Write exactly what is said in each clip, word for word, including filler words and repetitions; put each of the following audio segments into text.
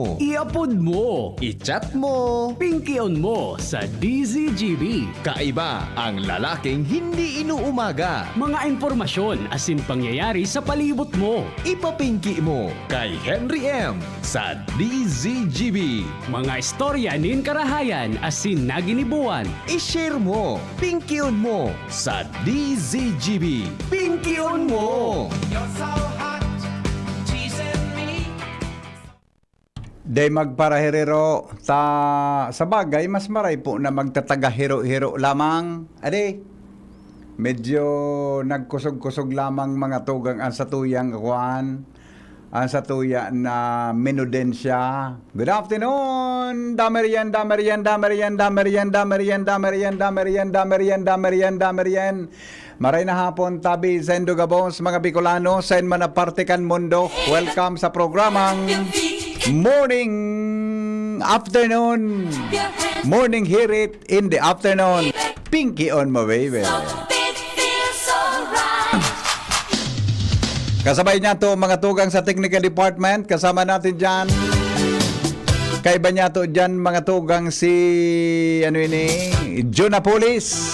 I-upload mo. I-chat mo. Pingkion mo sa D Z G B. Kaiba ang lalaking hindi inuumaga. Mga impormasyon asin pangyayari sa palibot mo. Ipapingki mo kay Henry M sa D Z G B. Mga istorya nin karahayan asin naginibuan. I-share mo. Pingkion mo sa D Z G B. Pingkion mo! You're so hot, teasing me. Di magparahiriro, ta sa bagay, mas maray po na magtatagahiro-hiro lamang. Adi, medyo nagkusog-kusog lamang mga tugang ang satuyang kuan, ang satuya na minudensya. Good afternoon, Damerian, Damerian, Damerian, Damerian, Damerian, Damerian, Damerian, Damerian, Damerian, Damerian. Maray na hapon, tabi saindo gabos, mga Bicolano, sain man na parte kan mundo. Welcome sa programang Morning Afternoon. Morning Hirit in the Afternoon. Pinky on mo, baby. Kasabay niya to, mga tugang sa Technical Department. Kasama natin dyan. Kaiba niya to dyan, mga tugang, si, ano ini, Junapolis.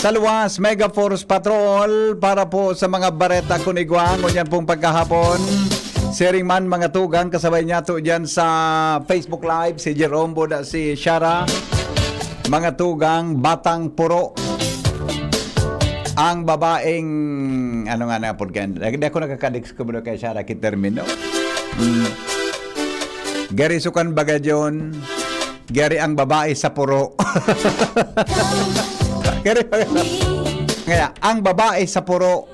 Sa luwas, Mega Force Patrol para po sa mga Bareta Kunigwang. Ngunyan pong pagkahapon, sharing man, mga tugang, kasabay niya to dyan sa Facebook Live, si Jerome Boda, si Shara. Mga tugang, Batang Puro. Ang babaeng, ano nga na po, di ako nakakadiscover kay Shara ki termino. Mm. Gari sukan baga John, gari ang babae sa puro. Gari baga, kaya, ang babae sa puro.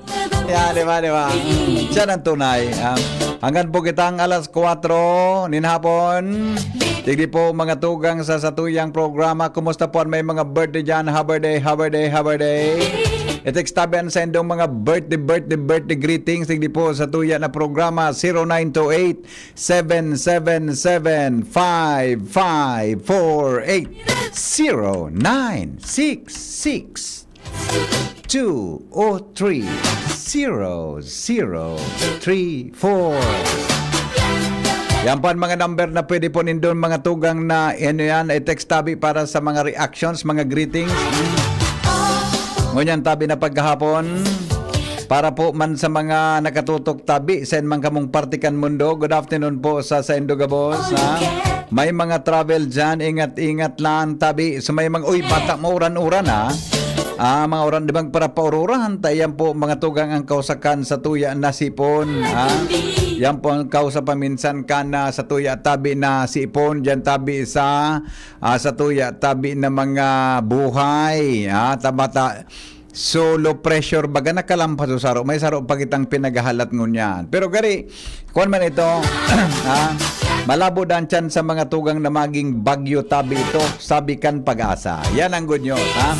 Yan, di ba, di ba? Mm. Siya ang tunay. Ah, hanggang po kitang alas kwatro nin hapon. Digdi po, mga tugang sa satuyang programa. Kumusta po an may mga birthday dyan? Happy day, happy day, happy day. I-text tabi an saindong mga birthday, birthday, birthday greetings. Digdi po sa tuya na programa, zero nine two eight, seven seven seven, five five four eight. Zero nine six six, two oh three, zero zero three four. Yan po ang mga number na pwede po nindon, mga tugang, na ano yan, i-text tabi para sa mga reactions, mga greetings. Ngunyan tabi na pagkahapon. Para po man sa mga nakatutok tabi, sain man kamong parte kan mundo, good afternoon po sa saindo gabos, ha? May mga travel dyan, ingat-ingat lang tabi. So may mga, uy, bata, mauran-uran, ha? Ah, mga uran, di bang para paururan? Ta yan po, mga tugang, ang kausakan sa tuya na sipon, ha? Yan po ang kausa paminsan ka na sa tuya tabi na sipon, dyan tabi sa, ah, sa tuya tabi na mga buhay, ha? Tabata, so, low pressure baga nakalampas sa saro. May saro pa kitang pinaghahalat ngunyan. Pero gari, kuwan man ito, ha? Malabo dan tiyan sa mga tugang na maging bagyo tabi ito, sabi kan Pag-asa. Yan ang good news, ha?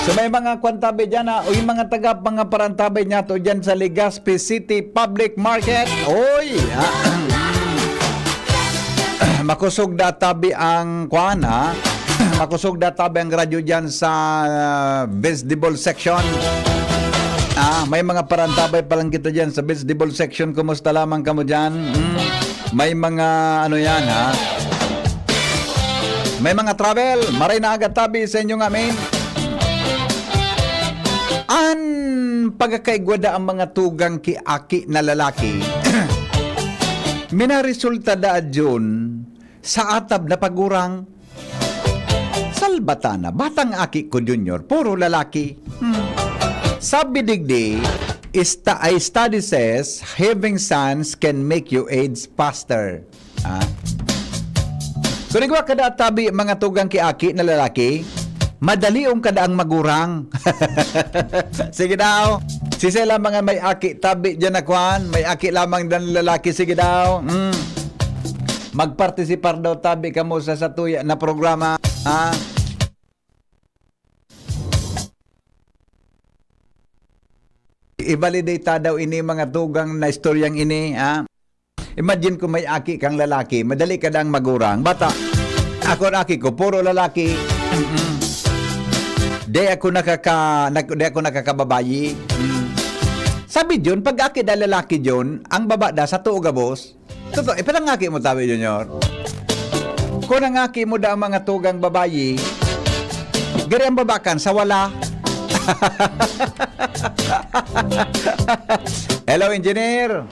So, may mga kwan tabi dyan, ha? O yung mga taga, mga parantabay niya to dyan sa Legazpi City Public Market. Oy, ha? Makusog da tabi ang kwan, ha? Makusog da tabi ang radyo dyan sa, ah, vegetable section. Ah, may mga parantabay pa lang kita dyan sa vegetable section. Kumusta lamang kamo dyan? Mm. May mga ano yan, ha? May mga travel. Maray na aga tabi sa inyo ngamin. An pagkakaigwa da ang mga tugang ki aki na lalaki. Minaresulta da adyon sa atab na pagurang. Salbatana, batang aki ko, Junior, puro lalaki. Hmm. Sabi digdi, sta-, a study says, having sons can make you age faster. Ah. Kung igwa kada tabi, mga tugang ki aki na lalaki, madalion kada ang magurang. Sige daw. Sisay lamang ang may aki tabi dyan na kwan, may aki lamang dan lalaki, sige daw. Mm. Magpartisipar daw tabi kamo sa satuya na programa, ha? I-validate ta daw ini, mga tugang na istoryang ini, ha? Imagine kung may aki kang lalaki, madali ka dang magurang. Bata, ako ang aki ko, puro lalaki. Mm-mm. Di ako nakaka-, nak-, di ako nakakababayi. Mm. Sabi John, pag aki da lalaki John, ang baba da sa tuo gabos. Totoo, eh, parang aki mo tabi, Junior. Kung ang aki mo da ang mga tugang babayi, gari ang babakan sa wala. Hello, engineer.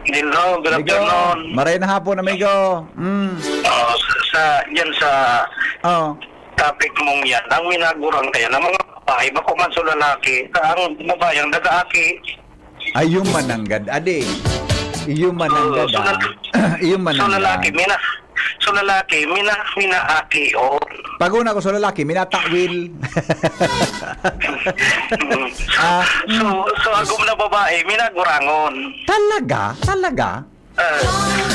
Hello, good afternoon. Maray na hapon, amigo. Mm. Oh, sa, sa, yan sa Oh. topic mong yan, ang minagurang kaya ng mga babae, bako man sa lalaki, ang babae ang nag-aaki. Ayun mananggad, adi. Iyo mananggad, So, ah. lal- Iyo So mananggad. lalaki, mina, so lalaki, mina, minaaki, o. Pag una ko sa lalaki, minatawil. Ah, So, so agom na babae, minagurangon. Talaga? Talaga? Ah,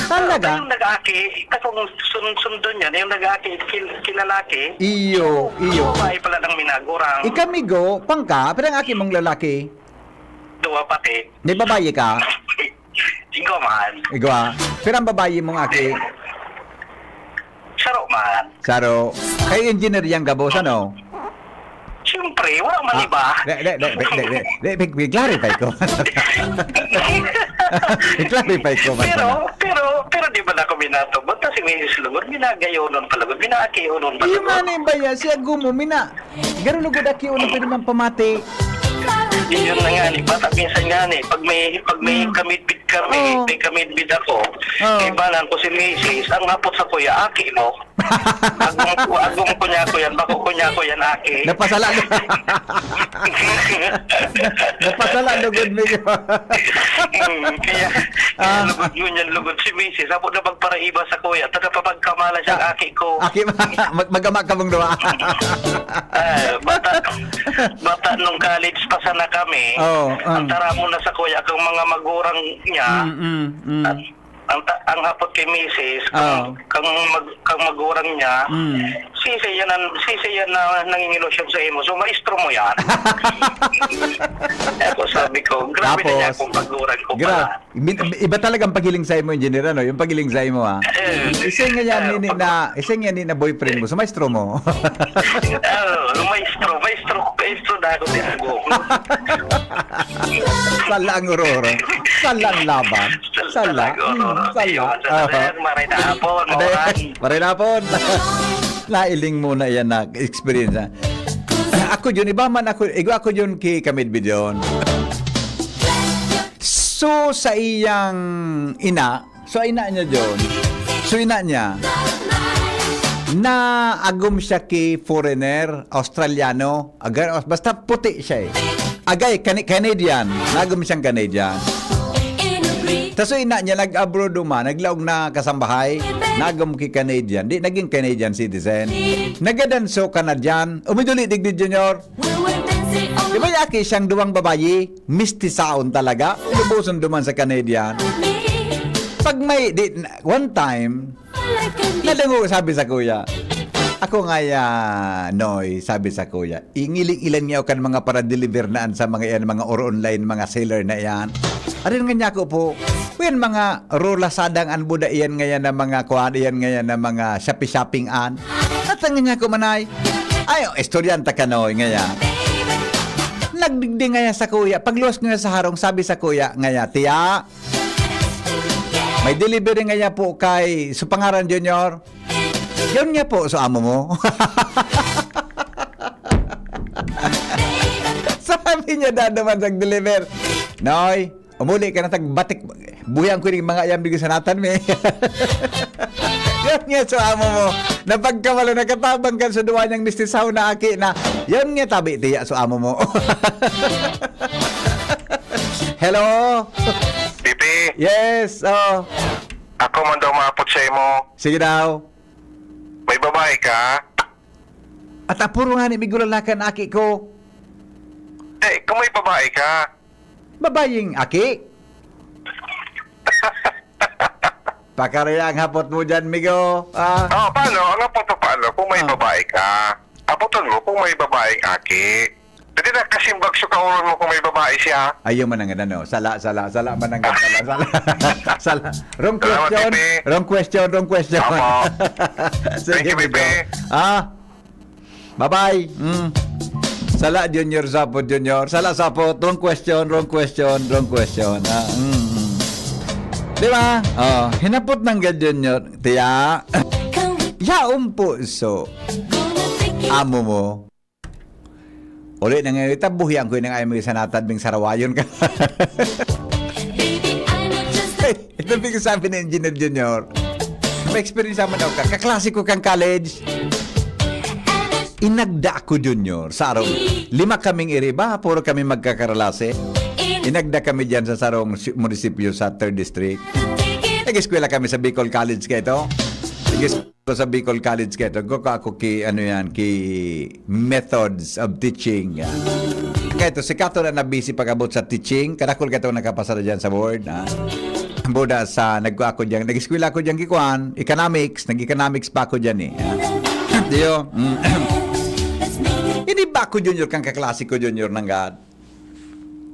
Talaga? Yung nag-aaki, katong sun sundon yan, yung nag-aaki, kin kinalaki, Iyo, iyo. Babae pala ng minagurang. Ikamigo, pangka, pero ang aki mong lalaki, Duwa pati. May babayi ka? Ikaw man. Igwa. Pero ang babayi mong aki, Saro man. Saro. Kay engineer yang gabos, ano? Siyempre, wala man iba. De, de, de, de, de, de, de, clarify ko. I-clarify ko man Pero, sana. pero, pero di ba na ako minatubot? Kasi may lugod, minagayonon pa lugod, minaakiyonon pa Iyo lugod. nga ni baya, siya gumo, mina. Garo lugod aki, uno pwede man pamati. Yun na nga ni, bata minsan nga ni, pag may, pag may Hmm. kamidbid kami, Oo. may kamidbid ako, Oo. kaibanan ko si misis, ang hapot sa kuya, aki mo. Agong, agong kunya ko yan, bako kunya ko yan, aki. Napasala. Napasala, lugod, Migo. Hmm, kaya, Ah. lugod yun yan, lugod si misis. Hapot na magparaiba sa kuya, taga papagkamala siya, Ah. aki ko. Aki, mag-, magama ka mong duwa. Ah, bata, bata nung college pa sana kami, Oo, ang um. tara mo na sa kuya, kang mga magurang niya, Mm, mm, mm. at ang, ta- ang hapot kay misis, kang, Oo. kang, mag, kang magurang niya, Mm. sisi yan, ang, sisi yan na nangingilusyon sa imo. So, maestro mo yan. Ako sabi ko, grabe na niya Tapos, kung magurang ko gra- pala. Min- iba talagang paghiling sa imo, engineer, ano? Yung paghiling sa imo, ha? Eh, Ising nga yan, eh, nini pag- na, ising nga ni na boyfriend mo, sa maestro mo. Oh, maestro, maestro, maestro na ako din ako. Sala ang uroro. Sala ang laban. Sala. Sala ang uroro. Mm, sala. Ayun, sa Aha. Sir, maray na hapon, Ano yan? maulan. Maray na hapon. Nailing mo na yan na experience, ha? Ako yun, iba man ako, igo ako yun kay Kamidbid yun. So, sa iyang ina, so, ina niya yun. So, ina niya, na agom siya ki foreigner, Australiano, agar, basta puti siya eh. Agay, Cana- Canadian, na agom siyang Canadian. Ta so ina niya, nag-abroad duman, naglaog na kasambahay, nagom ki Canadian, di naging Canadian citizen. Nagadan so Canadian, umiduli digdi Junior. Di ba yaki siyang duwang babayi? Mistisaon talaga. Lubuson duman sa Canadian. Pag may, di, one time, nadango sabi sa kuya. Ako nga ya, Noy, sabi sa kuya. Ingiling-ilan niya kan mga para-deliver na an sa mga yan, mga or online, mga seller na yan. Arin nga niya ako po, yan mga Rolasadang an buda iyan ngayon na mga kuan, iyan ngayon na mga Shopee-Shopping an. At ang niya ko manay, ay, estudyante ka, Noy, ngayon. Nagdigdi nga sa kuya. Pagluwas nga sa harong, sabi sa kuya nga, "Tiya, may delivery nga po kay, so pangaran Junior." "Yun nga po, so amo mo." Sabi niya, "Dadaman sa deliver." "Noy, umuli ka na tagbatik. Buhian ko yung mga ayam digdi sa natan, me." Yun nga, so amo mo. Napagkamala, nakatabang ka sa duwa niyang mistisaw na aki na, "Yun nga, tabi, tiya, so amo mo." Hello? Pipi, Yes, oh. ako man daw maapot sa imo. Sige daw. May babae ka? At apuro nga ni migulalakan aki ko. Eh, kung may babae ka, Babaying aki? Pakaraya ang hapot mo dyan, migo. Ah. Oh, paano? Ang apot mo paano? Kung may Ah. babae ka, apoton mo kung may babaeng aki. Pwede na kasimbag sa kauron mo kung may babae siya. Ayun man ang ano, sala, sala, sala man ang sala, sala. Sala. Wrong Salamat, question. Pipi. Wrong question, wrong question. Opo. Sige, Thank you, migo. Pipi. Ah. Bye-bye. Mm. Sala, Junior, sapot, Junior. Sala, sapot. Wrong question, wrong question, wrong question. Ah, mm, mm. Di ba? Oh, hinapot ng Junior, tiya. Yaong puso. Amo mo. Uli na ngayon, itabuhi ang kuya ng ayaw mo sa natad, bing sarawayon ka. Ito bing sabi ni Engineer Junior. May experience naman daw ka. Kaklase ko kang college. Inagda ako, Junior, sa araw. Lima kaming iriba, puro kami magkakaralase. Inagda kami dyan sa sarong si-, munisipyo sa third District. Nag-eskwela kami sa Bicol College kaito. Nag-eskwela sa Bicol College kaito. Ko ako ki, ano yan, ki methods of teaching. Yan. Kaito, si Kato na nabisi pag-abot sa teaching. Kadakol kaito nakapasada dyan sa board. Ha? Buda sa, nagko ako dyan. Nag-eskwela ako dyan, kikuan, economics. Nag-economics pa ako dyan eh. Ha? Diyo? Mm. Hindi ba ako, Junior, kang kaklase ko, Junior, nanggad?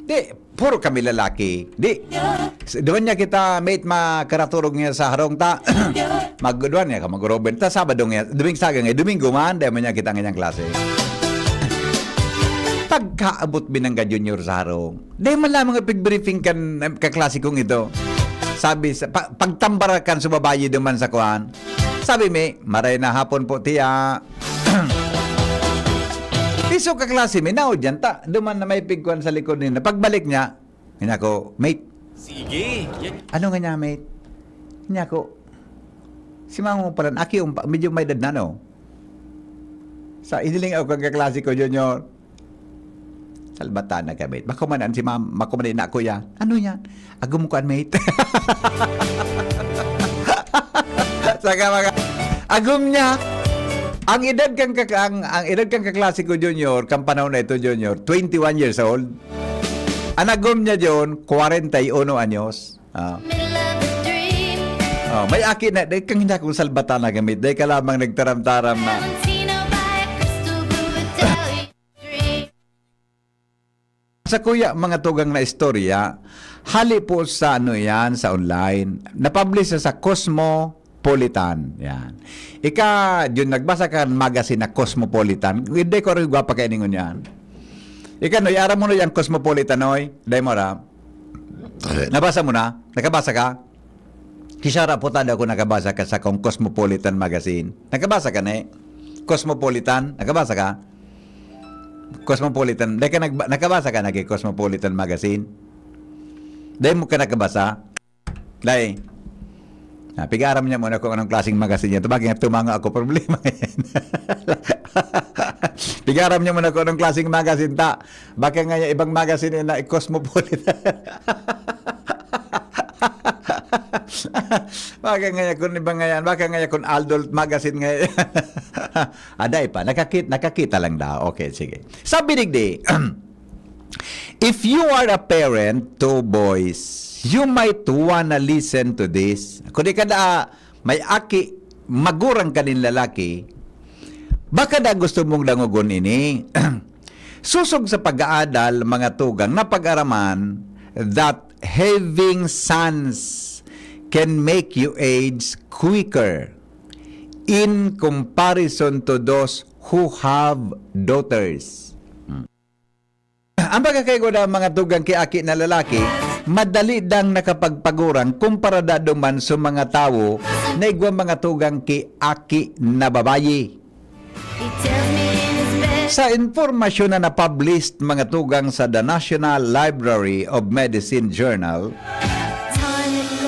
Di, puro kami lalaki. Di, s-, duman niya kita, mate, makaraturog niya sa harong ta. Magduan niya ka, mag-Robin. Ta, Sabado niya, Domingo saga niya, Domingo man, di man niya kita nganyang klase. Pagkaabot binangga Junior sa harong, di man lamang pig-briefing kan, kaklase kong ito. Sabi sa, pa-, pagtambarakan sa babayi duman sa kuan. Sabi mi, "Maray na hapon po, tiya." Iso ka klase mi, naod yan ta. Duman na may pigkuan sa likod nila. Pagbalik niya, niya ako, "Mate." Sige. Yan. "Ano nga niya, mate?" Niya ako, "Si mama mo pala, aki, umpa-, medyo may edad na, no?" Sa iniling ako kang kaklase ko, Junior. Salbatan na kami. Bako man an si ma'am, bako man na kuya. "Ano yan?" "Agum ko an mate." Saka mga, agum niya. Ang edad kang kak-, ang, ang edad kang kaklase ko, Junior, kang panahon na ito, Junior, twenty-one years old. Ang agum niya, John, kwarenta y uno anyos. Ah. Oh, may aki na, dahil kang hindi akong salbatan na gamit, dahil ka lamang nagtaram-taram na. Sa kuya, mga tugang na istorya, hali po sa ano yan, sa online. Napublish siya sa Cosmopolitan. Yan. Ika, yun, nagbasa ka ng magazine na Cosmopolitan. Hindi ko rin gwapa kainingon yan. Ika, no, iaram mo na yung Cosmopolitan, oy. Dahil mo, ra. Nabasa mo na? Nakabasa ka? Kisara po tada ako nakabasa ka sa kong Cosmopolitan Magazine. Nakabasa ka na eh? Cosmopolitan? Nakabasa ka? Cosmopolitan. Dahil ka nagba-, nakabasa ka na kay Cosmopolitan Magazine? Dahil mo ka nakabasa? Dahil, ah, pigaram niya muna kung anong klaseng magazine yan. Tabagay nga tumanga ako, problema yan. Pigaram niya muna kung anong klaseng magazine ta. Baka nga yung ibang magazine na Cosmopolitan. Baka nga yan, kung iba nga yan, baka nga yan, kung adult magazine nga yan. Aday pa, nakakit-, nakakita lang daw. Okay, sige. Sabi digdi, if you are a parent to boys, you might wanna listen to this. Kung di ka na may aki, magurang ka nin lalaki, baka da gusto mong dangogon ini. Sosog sa pag-aadal, mga tugang, napag-araman that having sons can make you age quicker in comparison to those who have daughters. Hmm. Ang pagkakaigwa na mga tugang ki aki na lalaki, madali dang nakapagpagurang kumpara da duman sa mga tawo na igwa mga tugang ki aki na babayi. Sa impormasyon na napublished mga tugang sa The National Library of Medicine Journal,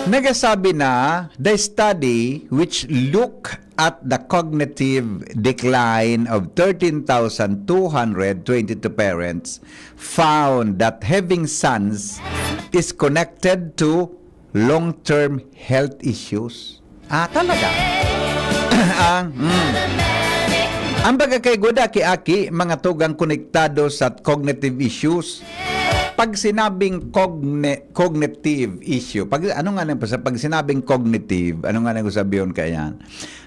nagasabi na the study which look at the cognitive decline of thirteen thousand two hundred twenty-two parents found that having sons is connected to long-term health issues. Ah, talaga? Ang, mm. Ang pagkakaiguda ki aki, mga tugang konektado sa cognitive issues. Pag sinabing cogne-, cognitive issue, pag, ano nga nang, pag sinabing cognitive, ano nga nang sabihin kaya yan?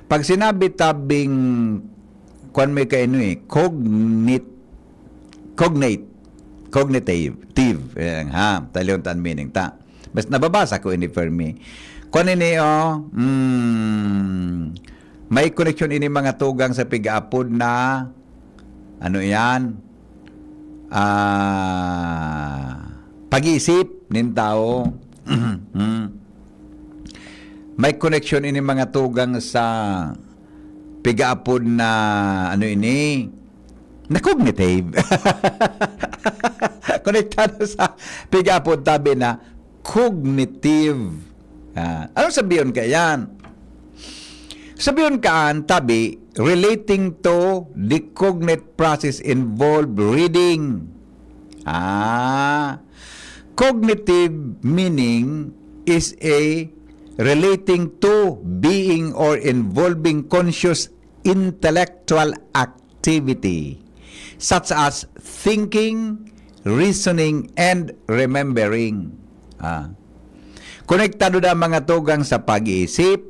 Pag sinabi tabing, kwan may kaino eh, cognit-, cognate, cognitive, tive, eh, ha, talion tan meaning ta. Mas nababasa ko ini, Fermi. Kwan ini, oh, mm, may koneksyon ini mga tugang sa pig-aapod na, ano yan, ah, pag-iisip nin tao. Mm. May connection ini, mga tugang, sa pigaapod na, ano ini, na cognitive. Konektado sa pigaapod tabi na cognitive. Ah, ano sabiyon ka yan? Sabiyon ka an tabi relating to the cognate process involved reading. Ah, cognitive meaning is a relating to being or involving conscious intellectual activity, such as thinking, reasoning, and remembering. Ah. Konektado na, mga tugang, sa pag-iisip,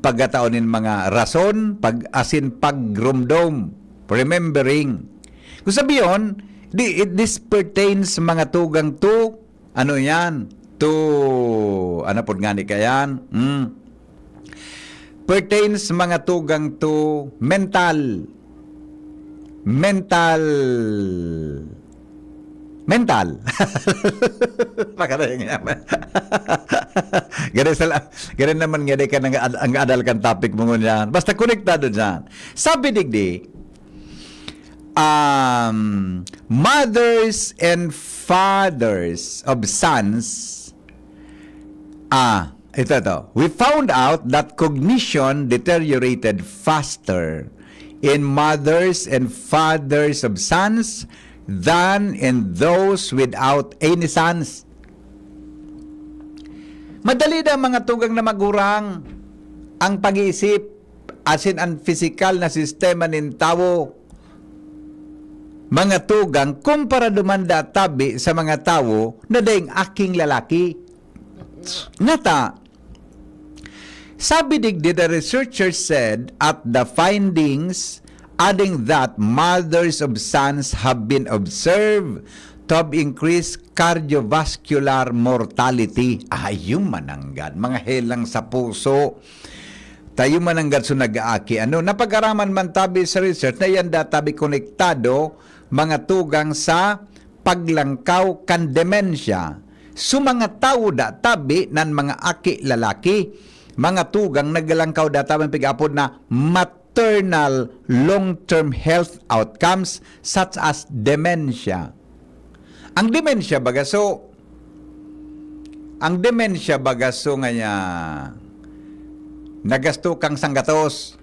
pagkataon nin mga rason, pag, asin pagromdom, remembering. Kung sabiyon, di, it, this pertains, mga tugang, to, ano yan? To, ano pod ngani ka yan? Hmm. Pertains, mga tugang, to mental. Mental. Mental. Pakarayan naman. Gani sa la-, gani naman nga di ka nang ad-, ang adal kan topic mo ngunyan. Basta konektado dyan. Sabi digdi, um, mothers and fathers of sons, ah, ito, ito. We found out that cognition deteriorated faster in mothers and fathers of sons than in those without any sons. Madali na, mga tugang, na magurang ang pag-iisip, asin an pisikal na sistema nin tawo, mga tugang, kumpara duman da tabi sa mga tawo na daing aking lalaki. Nata, sabi digdi, the researchers said at the findings, adding that mothers of sons have been observed to have increased cardiovascular mortality. Ayun mananggad, mga helang sa puso. Tayo mananggad so nag-aaki. Ano, napag-araman man tabi sa research na yan da tabi konektado, mga tugang, sa paglangkaw kan demensya. So, mga tawo da tabi nan mga aki lalaki, mga tugang, nagalangkaw da tabi an pig-apod na maternal long-term health outcomes such as dementia. Ang demensya baga, so, ang demensya baga, so, ngaya, nagasto kang sanggatos,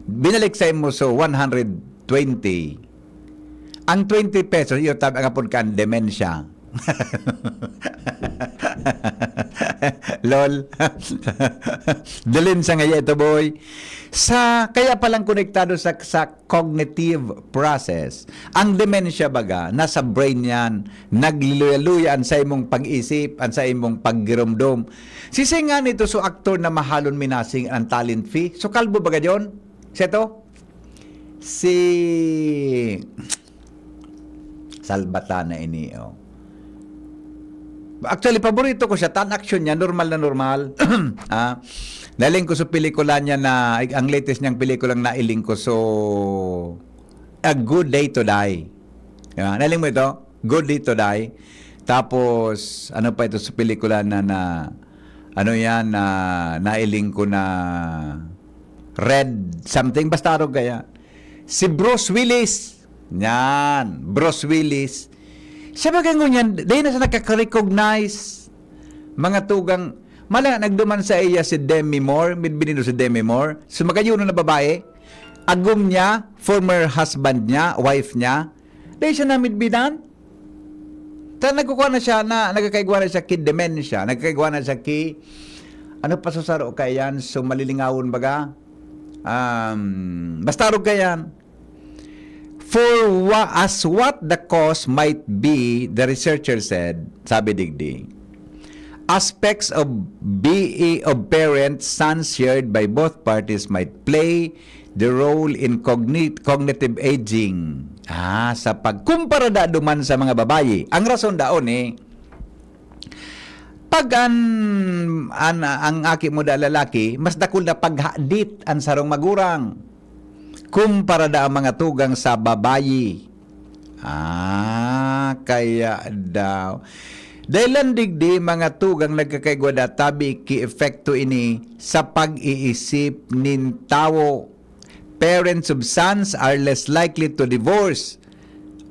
binalik sa imo, so, one hundred twenty. Ang twenty pesos, iyo tabi ang apod kan demensya. Lol. Demensia ngaya ito, boy. Sa, kaya palang konektado sa, sa cognitive process. Ang demensya baga, nasa brain yan. Nagliluya-luya an sa imong pag-isip, an sa imong paggiromdom. Sisay nga nito so aktor na mahalon minasing an talent fee? So kalbo baga yon? Seto? Si Salbatana ini, oh. Actually, paborito ko siya. Tan action niya, normal na normal. Ah, nahiling ko sa pelikula niya na, ang latest niyang pelikulang nahiling ko, so, A Good Day to Die. Yeah, nahiling mo ito? Good Day to Die. Tapos, ano pa ito sa pelikula na, na ano yan, na nahiling ko na Red something, basta arog kaya. Si Bruce Willis. Yan, Bruce Willis. Siya ba ngunyan, dahil na sa nakaka-recognize, mga tugang, mala, nagduman sa iya si Demi Moore, midbinido si Demi Moore. So, magayuno na babae, agom niya, former husband niya, wife niya, dahil siya namidbidan. Ta nagkukuha na siya na, nagkakaigwa na siya ki dementia, nagkakaigwa na siya ki, ano pa sa saro kaya yan, so malilingawon baga? Um, basta arog kaya yan. For wha-, as what the cause might be, the researcher said, sabi digdi, aspects of being of parent, sons shared by both parties might play the role in cogni-, cognitive aging. Ah, sa pagkumpara da duman sa mga babayi. Ang rason daon, eh, pag an, an, ang aki mo da lalaki, mas dakul na paghadit an sarong magurang kumpara da ang mga tugang sa babayi. Ah, kaya daw. Dahilan digdi, mga tugang, nagkakaigwa da, tabi ki epekto ini sa pag-iisip nin tawo. Parents of sons are less likely to divorce.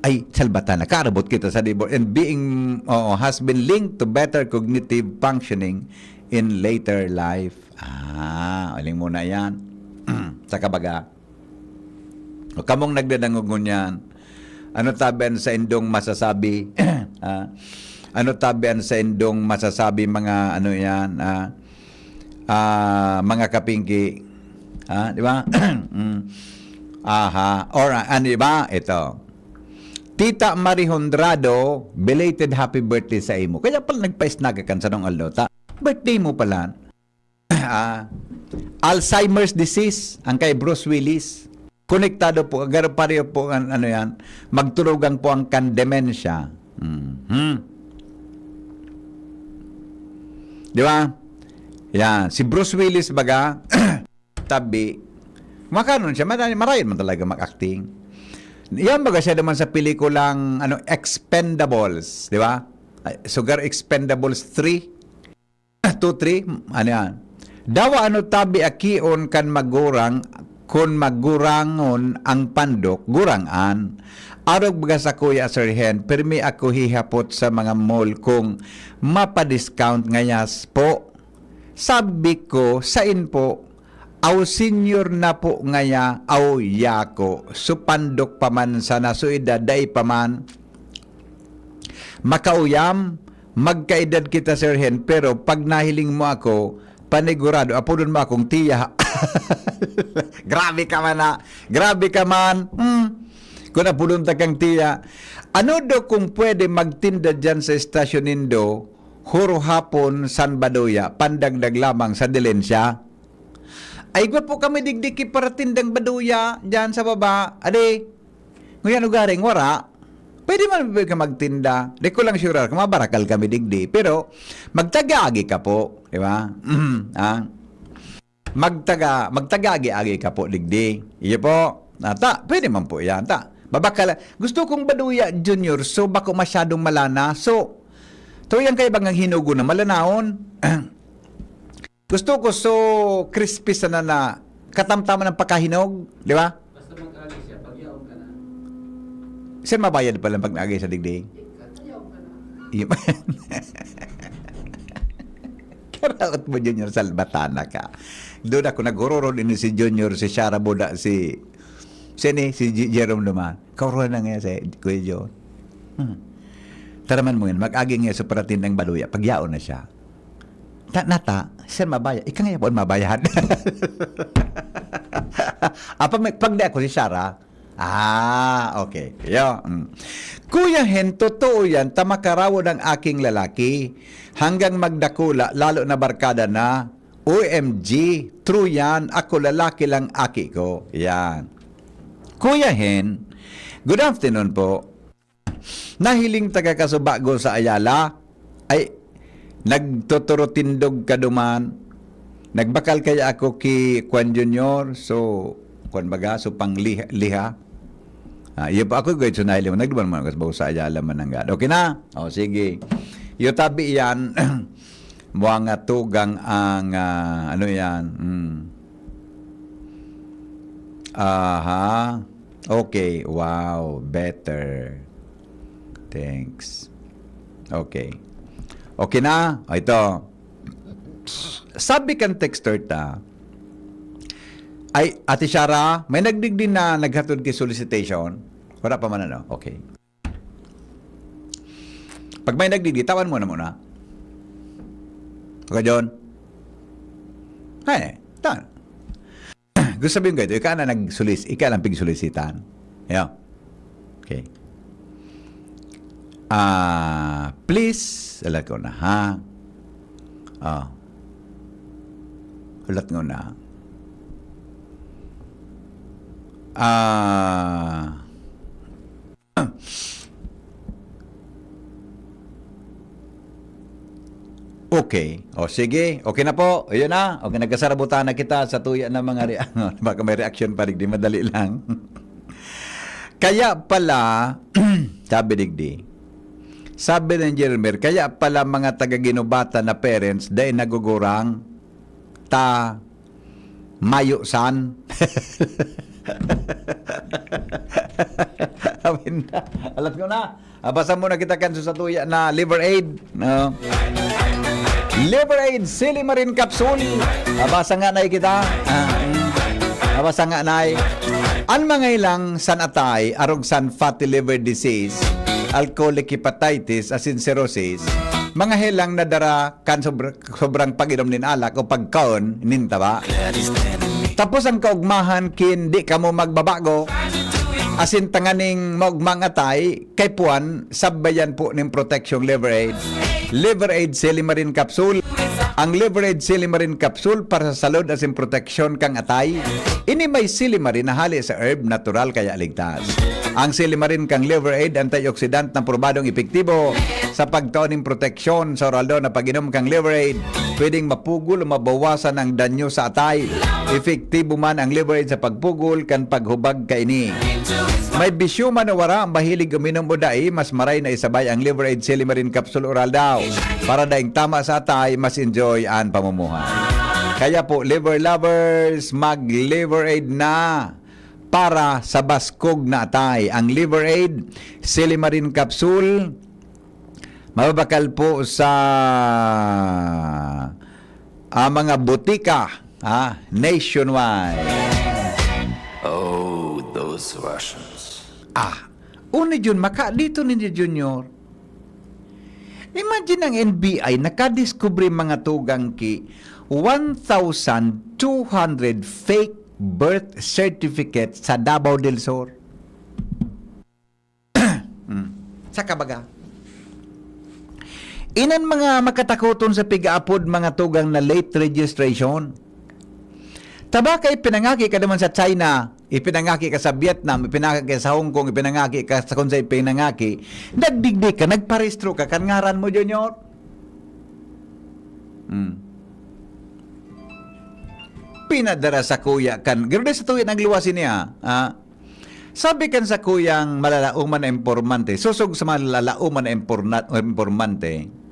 Ay, salbata na, kaarabot kita sa divorce. And being, oo, has been linked to better cognitive functioning in later life. Ah, uling muna yan. Sa kabaga, o kamong nagdadangog ngunyan, ano tabi an saindong masasabi? Ah, ano tabi an saindong masasabi, mga ano yan, ah, ah, mga kapingki? Ah, di ba? Mm. Aha. Or, ah, ano ba? Ito. Tita Marie Honrado, belated happy birthday sa imo. Kaya pala nagpa-snack kan sanong aldaw ta. Birthday mo pala. Ah, Alzheimer's disease, ang kay Bruce Willis. Konektado po, agar pareho po ang ano yan, magturugang po ang kan dementia. Mhm. Di ba? Yan. Si Bruce Willis baga, tabi, makanon siya, marayon, marayon man talaga mag-acting. Yan baga siya naman sa pelikulang ano, Expendables, di ba? Ay, Sugar Expendables three. Two, three, ano yan? Dawa ano tabi akion kan magurang, kun magurangon ang pandok, gurang-an. Arog baga sa kuya, Sir Hen, pirmi ako hihapot sa mga mall kung mapa-discount ngayas po. Sabi ko, sain po? Aw senior na po ngaya, aw yako. So pandok pa man sana, so edad, dai pa man. Makauyam, magkaedad kita, Sir Hen, pero pag nahiling mo ako, panigurado, apodon mo akong tiya. Grabe ka man, ah. Grabe ka man. Hmm. Kung apodon ta kang tiya, ano do kung pwede magtinda dyan sa estasyon nindo, huro hapon, san baduya, pandagdag lamang sa dilensya? Ay, igwa po kami digdi ki paratindang baduya dyan sa baba. Adi, nguyan ugaring wara. Pwede man ka magtinda. Di ko lang sure kung mabarakal kami digdi. Pero, magtagaagi ka po. Di ba? Ah, magtaga, magtagaagi-agi ka po digdi. Iyo po. Ah, ta, pwede man po yan. Ta, babakal. Gusto kong baduya, Junior. So, bako masyadong malana. So, to yan kayo bang hinugo na malanaon? Gusto ko so crispy sana na katamtaman ng pagkahinog, di ba? Basta mag-agi siya, pagyaon ka na. Sir, mabayad pala pag naagi sa digdi? Ikaw, pagyaon ka na. Iyo pa yan. Karaot mo, Junior, salbatana ka. Doon ako nagururod ini si Junior, si Shara Buda, si, sini, si J-, Jerome Duman. Kauruhan na nga si Kuya John. Hmm. Taraman mo yun, mag-agi nga sa paratindang baduya, pagyaon na siya. Ta-, nata, sir, mabaya. Ika nga po, mabayahan. Ah, pag, may, pag di ako si Sarah, ah, okay. Yo, mm. Kuya Hen, totoo yan, ta makarawod ang aking lalaki. Hanggang magdakula, lalo na barkada na. O M G, true yan. Ako lalaki lang aki ko. Yan. Kuya Hen, good afternoon po. Nahiling taga Casubago sa Ayala. Ay, nagtuturo tindog ka duman. Nagbakal kaya ako ki Kwan Junior. So, kwan baga, so pang liha, liha. Ah, iyo pa ako, guys, so nahiling. Nagduman mo, Casubago sa Ayala, Mananggad. Okay na? O, sige. Iyo tabi yan. Mga tugang ang, ah, ano yan? Hmm. Aha. Okay. Wow. Better. Thanks. Okay. Okay na? O, ito. Sabi kan texter ta, ay, Ate Shara, may nagdigdi na naghatod ki solicitation? Wala pa man, ano? Okay. Pag may nagdigdi, tawan mo na muna. Okay, John? Ay, ta-, gusto sabihin ko ito, ika na nagsulis-, ika lang pigsulisitan. Yeah. Okay. Ah, please, alam ko na, ha? Ah. Alam ko na. Ah, Okay. O, sige. Okay na po. Ayun na. Okay, nagkasarabutan na kita sa tuya ng mga re-, baka may reaction pa, digdi. Madali lang. Kaya pala, sabi, digdi, Sabi ni Jermer, kaya pala mga taga-Guinobatan na parents, dai nagugurang ta mayo san. Amin na. Alas ko na. Abasa muna kita kan sa tuya na Liver Aid. No? Liver Aid, Silimarin Capsule. Abasa nga na kita. Ah, mm. Abasa nga na. An mga hilang san atay, arog san fatty liver disease, alcoholic hepatitis, asin cirrhosis, mga hilang na dara kan sobr-, sobrang pag-inom nin alak o pagkaon nin taba. Tapos ang kaugmahan kin di kamo magbabago, asin tanganing maugmang atay, kay puan, sabayan po nin proteksyong Liver Aid. Liver Aid Silimarin Capsule. Ang Liver Aid Silimarin Capsule para sa salud asin proteksyon kan atay. Ini may silimarin na hali sa herb, natural kaya ligtas. Ang silimarin kan Liver Aid, antioxidant na probadong epektibo sa pagtao nin proteksyon sa oral daw na pag-inom kan Liver Aid. Pwedeng mapugol o mabawasan ang danyo sa atay. Epektibo man ang Liver Aid sa pagpugol kan paghubag kaini. May bisyo man o wara, mahilig uminom o dai, mas maray na isabay ang Liver Aid Silimarin Capsule Oral daw. Para daing tama sa atay, mas enjoy an pamumuhay. Kaya po, Liver Lovers, mag Liver Aid na para sa baskog na atay. Ang Liver Aid, Silimarin Capsule, mababakal po sa, ah, mga botika, ah, nationwide. Oh, those Russians. Ah, uni Jun, maka dito ninyo, Junior. Imagine ang N B I, nakadiskubre mga tugang ki one thousand two hundred fake birth certificate sa Davao del Sur. Hmm. Sa kabaga. Inan mga makatakoton sa pigaapod mga tugang na late registration. Tabaka ipinangaki ka naman sa China, ipinangaki ka sa Vietnam, ipinangaki ka sa Hong Kong, ipinangaki ka sa kung sa ipinangaki, nagdigdi ka, nagparehistro ka, kan ngaran mo, Junior? Hmm. Pinadara sa kuya kan, pero di sa tuya nagluwas niya, ah. Sabi kan sa kuyang malalaoman na impormante, sosog sa malalaoman na imporna-, impormante,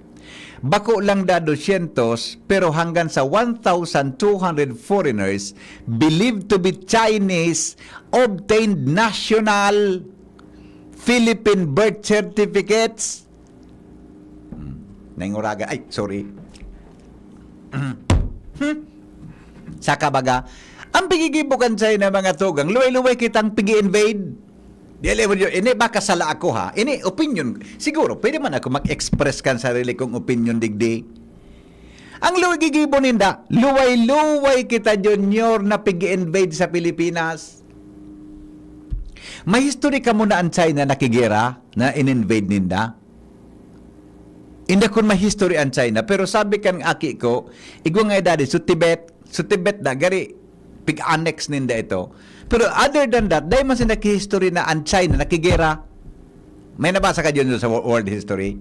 bako lang da dosyentos, pero hanggang sa one thousand two hundred foreigners believed to be Chinese obtained national Philippine birth certificates. Hmm. Nainguragan. Ay, sorry. Hmm. Sa kabaga, ang pigigibo kan China, mga tugang, luway-luway kitang pigi-invade. Di alam mo yun, ini baka sala ako, ha? Ini opinion. Siguro, pwede man ako mag-express kan sarili kong opinion digdi. Ang luway gigibo ninda, luway-luway kita, Junior, na pigi-invade sa Pilipinas. May history ka muna ang China nakigera na in-invade ninda? Inda kun may history ang China, pero sabi kan aki ko, igwa nga edad, so Tibet, so Tibet na, gari, pig-annex ninda ito. Pero other than that, dahil man sila history na ang China nakigera. May nabasa ka dyan sa wo-, world history?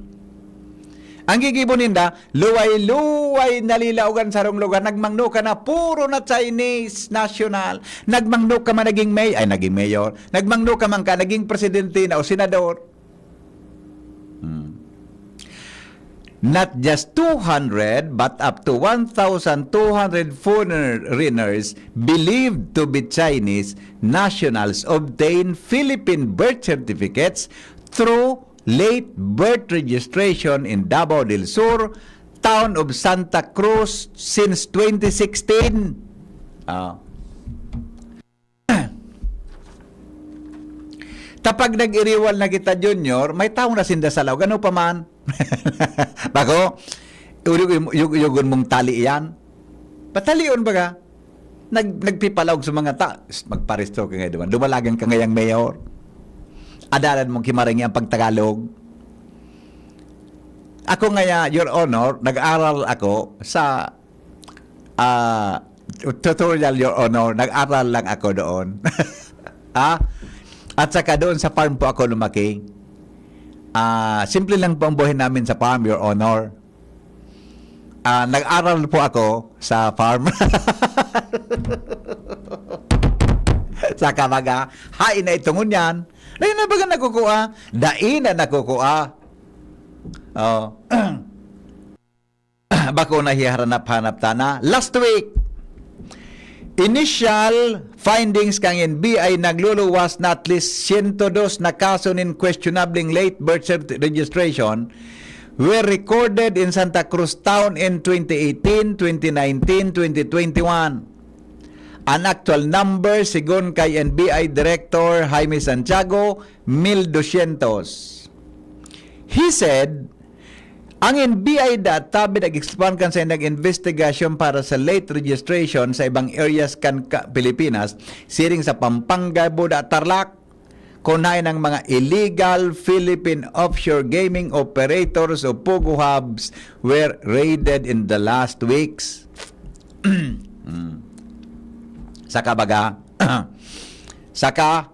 Ang gigibo ninda, luway-luway nalilaogan sa sarong lugar, nagmangno ka na, puro na Chinese national. Nagmangno ka man naging may-, ay, naging mayor. Nagmangno ka man ka, naging presidente na o senador. Hmm. Not just two hundred, but up to one thousand two hundred foreigners believed to be Chinese nationals obtain Philippine birth certificates through late birth registration in Davao del Sur, town of Santa Cruz since twenty sixteen. Ah. Tapag nag-iriwal na kita, Junior, may tawo na sinda sa laog. Ano pa man? Bako, uyog-, uyog-, uyugon mong tali iyan. Patalion baga. Nag-, nagpipalaog sa mga ta-, magparehistro ka nga duman. Dumalagan ka ngayang mayor. Adalan mong kimarangi ang pagtagalog. Ako ngaya, Your Honor, nag-aral ako sa, ah, tutorial, Your Honor. Nag-aral lang ako doon. Ah, at saka doon sa farm po ako lumaki. Ah, simple lang po ang buhay namin sa farm, Your Honor. Ah, nag-aral po ako sa farm. Sa kabaga, hain na ito ngunyan. Dai na baga nakukua? Dai na nakukua. Oh. Bako na hiharanap-hanap tana. Last week, initial findings kan N B I nagluluwas na at least siyento dos na kaso nin questionabling late birth certificate registration were recorded in Santa Cruz Town in twenty eighteen, twenty nineteen, twenty twenty-one. An actual number, sigon kay N B I Director Jaime Santiago, mil dosyentos. He said, ang N B I da tabi nag-expand kan saindang investigasyon para sa late registration sa ibang areas kan ka-, Pilipinas, siring sa Pampanga, Buda, Tarlac, kun haen ang mga illegal Philippine offshore gaming operators o POGO hubs were raided in the last weeks. Mm. Saka baga, saka,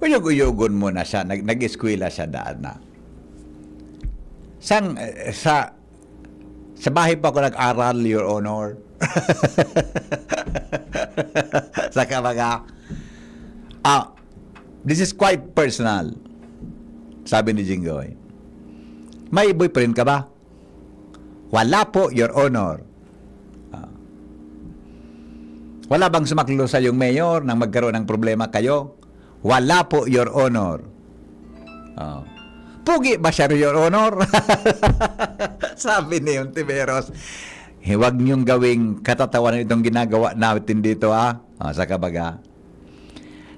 uyog-uyogon mo na siya, nag-, nag-eskwela siya daan na. Sang, eh, sa, sa bahay pa ako nag-aral, Your Honor. Saka baga, ah, this is quite personal, sabi ni Jinggoy. May boyfriend ka ba? Wala po, Your Honor. Ah. Wala bang sumaklo sa iyong mayor nang magkaroon ng problema kayo? Wala po, Your Honor. Oh. Pugi ba siya, Your Honor? Sabi ni Ontiveros, "Huwag niyong gawing katatawanan itong ginagawa natin dito, ha?" Oh, sa kabaga.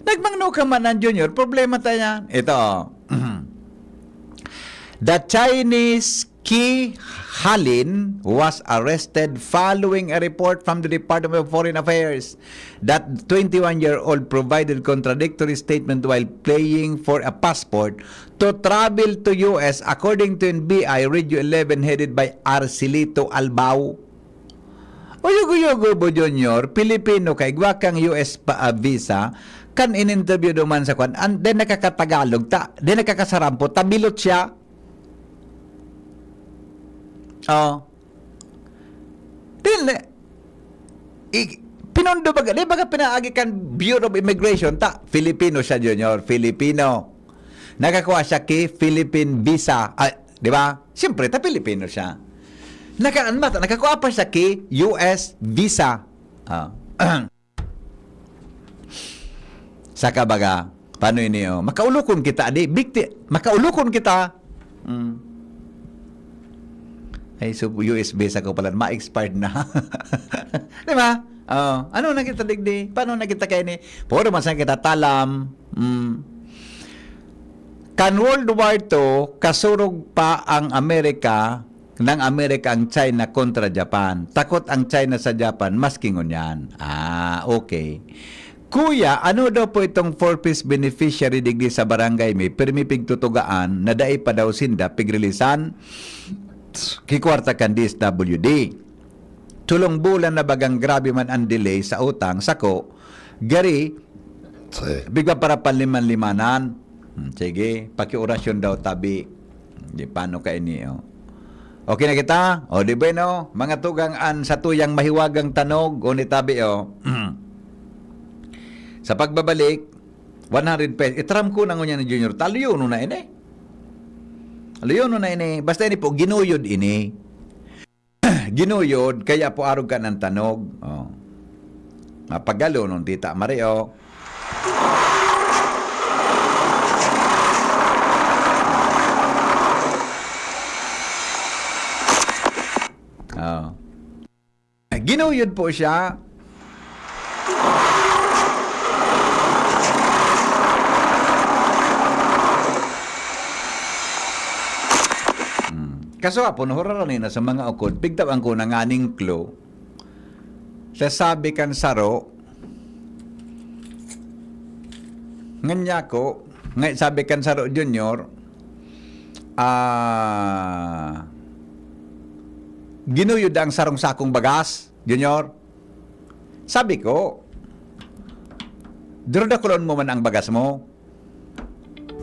Nagmangno ka man, Junior. Problema tayo yan. Ito, oh. The Chinese Ki Halin was arrested following a report from the Department of Foreign Affairs that twenty-one-year-old provided contradictory statement while paying for a passport to travel to U S, according to N B I Radio eleven headed by Arcelito Albao. Uyog-uyogo bo, Junior, Pilipino ka, igwa kang U S pa, ah, visa, kan in-interview duman sa kwan, an, then nakakatagalog ta, then nakakasarampot, tabilot siya. Oh. Then, i-, pinundo baga, di baga pinaagi kan Bureau of Immigration, ta, Filipino siya, Junior, Filipino. Nakakuha siya ki Philippine visa. Ah, di ba? Siyempre, ta Pilipino siya. Naka-, ano ba, nakakuha pa siya ki U S visa. Ah. Saka baga, paano ini, oh? Makaulukon kita, di? Bigti, makaulukon kita. Mm. Ay, so, U S visa ko pala, ma-expired na. Di ba? Oh, ano na kita digdi? Paano na kita kaini? Puro man sa kita talam. Mm. Kan World War Two, kasurog pa ang Amerika, ng Amerika ang China kontra Japan. Takot ang China sa Japan, maski ngunyan. Ah, okay. Kuya, ano daw po itong four Ps beneficiary digdi sa barangay mi? Pirmi pigtutugaan na dai pa daw sinda pigrilisan ki kwarta kan D S W D. Tulong bulan na bagang grabe man ang delay sa utang, sako, gari, bigla para panliman-limanan. Hmm, sige, pakiorasyon daw tabi. Di paano ka ini, oh. Okay na kita? O, di bueno, mga tugang an satuyang mahiwagang tanog, o ni tabi, oh. Sa pagbabalik, one hundred pesos. Itaram ko na ngunyan ni Junior. Taluyono na ini. Taluyono na ini. Basta ini po, ginuyod ini. Ginuyod, kaya po arog ka ng tanog. Oh. Mapagalo nung tita Mario. Oh. Ginuyod po siya. Hmm. Kaso apo, nahuraran na sa mga ukod, pigtawan ko na nganing clue. Sa sabi kan saro, nganyan ko, nga sabi kan saro Junior, ah, ginuyod ang sarong sakong bagas, Junior. Sabi ko, "Duro dakulon mo man ang bagas mo."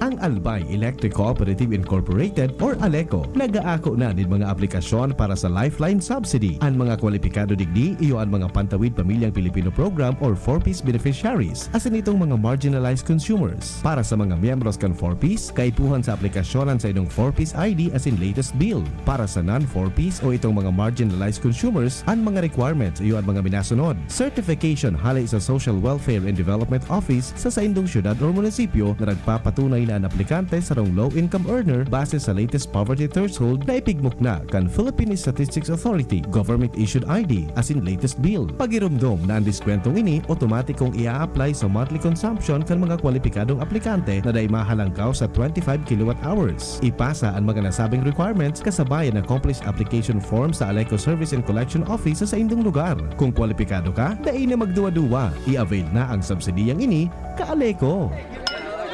Ang Albay Electric Cooperative Incorporated or ALECO nag-aako na nin mga aplikasyon para sa Lifeline Subsidy. An mga kwalipikado digdi iyo an mga pantawid pamilyang Pilipino Program or four Ps beneficiaries, asin itong mga marginalized consumers. Para sa mga miyembros kan four Ps, kaipuhan sa aplikasyon an saindong four Ps I D asin latest bill. Para sa non-four Ps o itong mga marginalized consumers, an mga requirements iyo an mga minasunod. Certification hale sa Social Welfare and Development Office sa saindong syudad or munisipyo na nagpapatunay na an aplikante sarong low-income earner base sa latest poverty threshold na ipigmukna kan Philippine Statistics Authority, government-issued I D, asin latest bill. Pagiromdom na an diskwentong ini otomatikong ia-apply sa monthly consumption kan mga kwalipikadong aplikante na dai mahalangkaw sa twenty-five kilowatt hours. Ipasa an mga nasabing requirements kasabay an accomplished application form sa ALECO Service and Collection Office sa saindong lugar. Kung kwalipikado ka, dai na magduwa-duwa. I-avail na ang subsidiyang ini, ka-ALECO.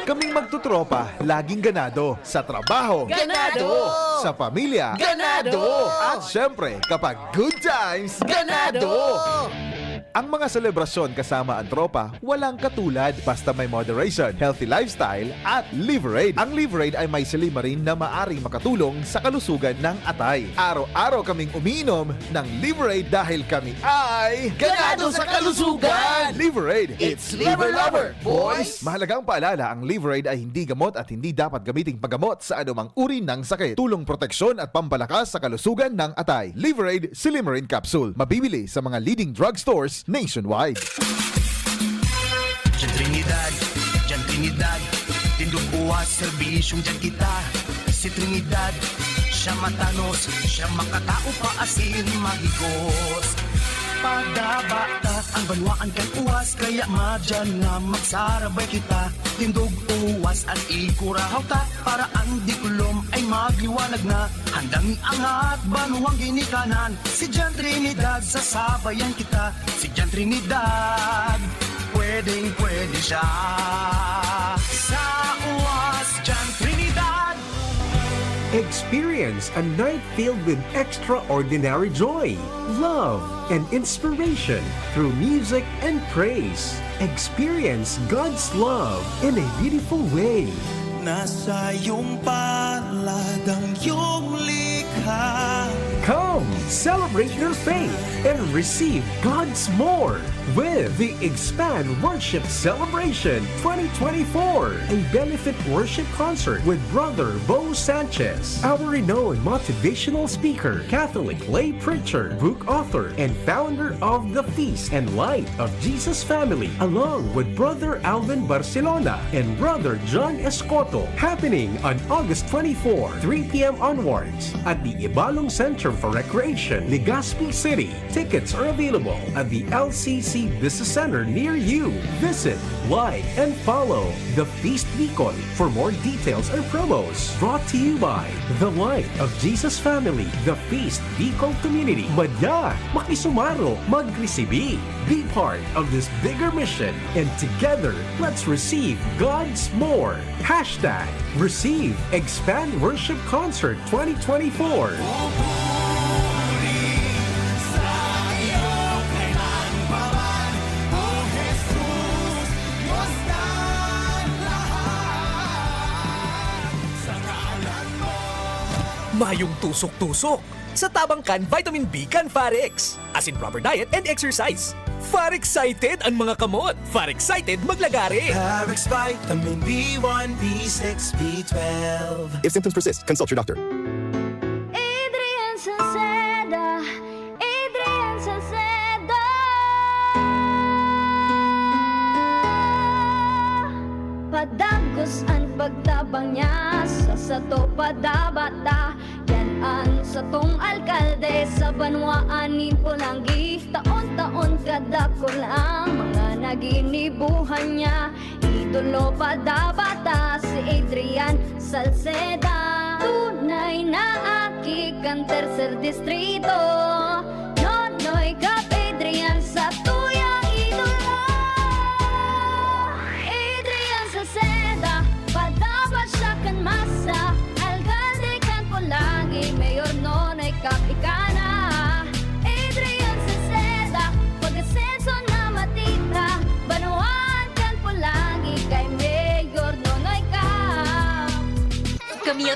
Kaming magtutropa, laging ganado. Sa trabaho. Ganado! Sa pamilya. Ganado! At syempre, kapag good times, Ganado! Ang mga selebrasyon kasama ang tropa, walang katulad. Basta may moderation, healthy lifestyle, at Liver Aid. Ang Liver Aid ay may silymarin na maaring makatulong sa kalusugan ng atay. Araw-araw kaming umiinom ng Liver Aid dahil kami ay Ganado sa kalusugan! Liver Aid, it's Liver Lover, boys! Mahalagang paalala, ang Liver Aid ay hindi gamot at hindi dapat gamiting paggamot sa anumang uri ng sakit. Tulong proteksyon at pampalakas sa kalusugan ng atay. Liver Aid Silymarin Capsule. Mabibili sa mga leading drugstores nationwide. Diyan Trinidad, diyan Trinidad, tindog uwas, serbisyong diyan kita. Si Trinidad, siya matanos, siya makatao pa asin mahigos. Padaba ta an banwaan kan uwas, kaya madyan nga magsarabay kita. Tindog uwas an ikurahaw ta, para an diklom ay magliwanag na. Handang iangat banwang ginikanan, si Jan Trinidad sasabayan kita. Si Jan Trinidad, pwedeng pwede siya. Sa uwas, Jan Trinidad. Experience a night filled with extraordinary joy, love, and inspiration through music and praise. Experience God's love in a beautiful way. Nasa iyong palad ang iyong likha. Come, celebrate your faith and receive God's more with the Expand Worship Celebration twenty twenty-four, a benefit worship concert with Brother Bo Sanchez, our renowned motivational speaker, Catholic lay preacher, book author, and founder of the Feast and Light of Jesus Family, along with Brother Alvin Barcelona and Brother John Escoto, happening on August twenty-four, three p m onwards, at the Ibalong Center for Recreation, Legazpi City. Tickets are available at the L C C Business Center near you. Visit, like, and follow The Feast Bicol for more details and promos. Brought to you by The Light of Jesus Family, The Feast Bicol Community. Madya, makisumaro, magresibi. Be part of this bigger mission, and together, let's receive God's more. Hashtag Receive Expand Worship Concert twenty twenty-four. Pupuri sa iyo kailan pa man, O Jesus, Diyos ng lahat, sa ngalan mo. Mayong tusok-tusok sa tabang kan vitamin B kan Farex. Asin proper diet and exercise. Far excited an mga kamot. Far excited maglagare. Parex Vitamin B one, B six, B twelve. If symptoms persist, consult your doctor. Adrian Salceda, Adrian Salceda. Padagos an pagtabang niya, sa sato padabata. Yan an satong alkalde sa banwaan nin Polangui. Taon-taon kadakul ang mga naginibuhan niya. Idolo pa dapat ta si Adrian Salceda. Tunay na aki kan Tercer Distrito. Nonoy Cap Adrian sa tuyang idolo. Adrian Salceda, padaba siya kan masa. Alkalde kan Polangui, Mayor Nonoy Cap ika na. Adrian Salceda, pag-asenso na matita. Banwaan kan Polangui kay Mayor Nonoy Cap.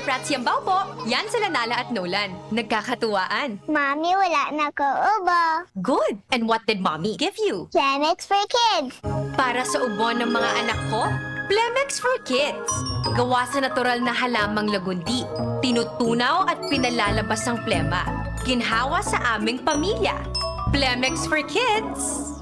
Prats Yambao po! Yan sila Nala at Nolan. Nagkakatuwaan. Mami, wala na ko ubo. Good! And what did Mommy give you? Plemex for kids. Para sa ubo ng mga anak ko, Plemex for Kids. Gawa sa natural na halamang lagundi. Tinutunaw at pinalalabas ang plema. Ginhawa sa aming pamilya. Plemex for Kids!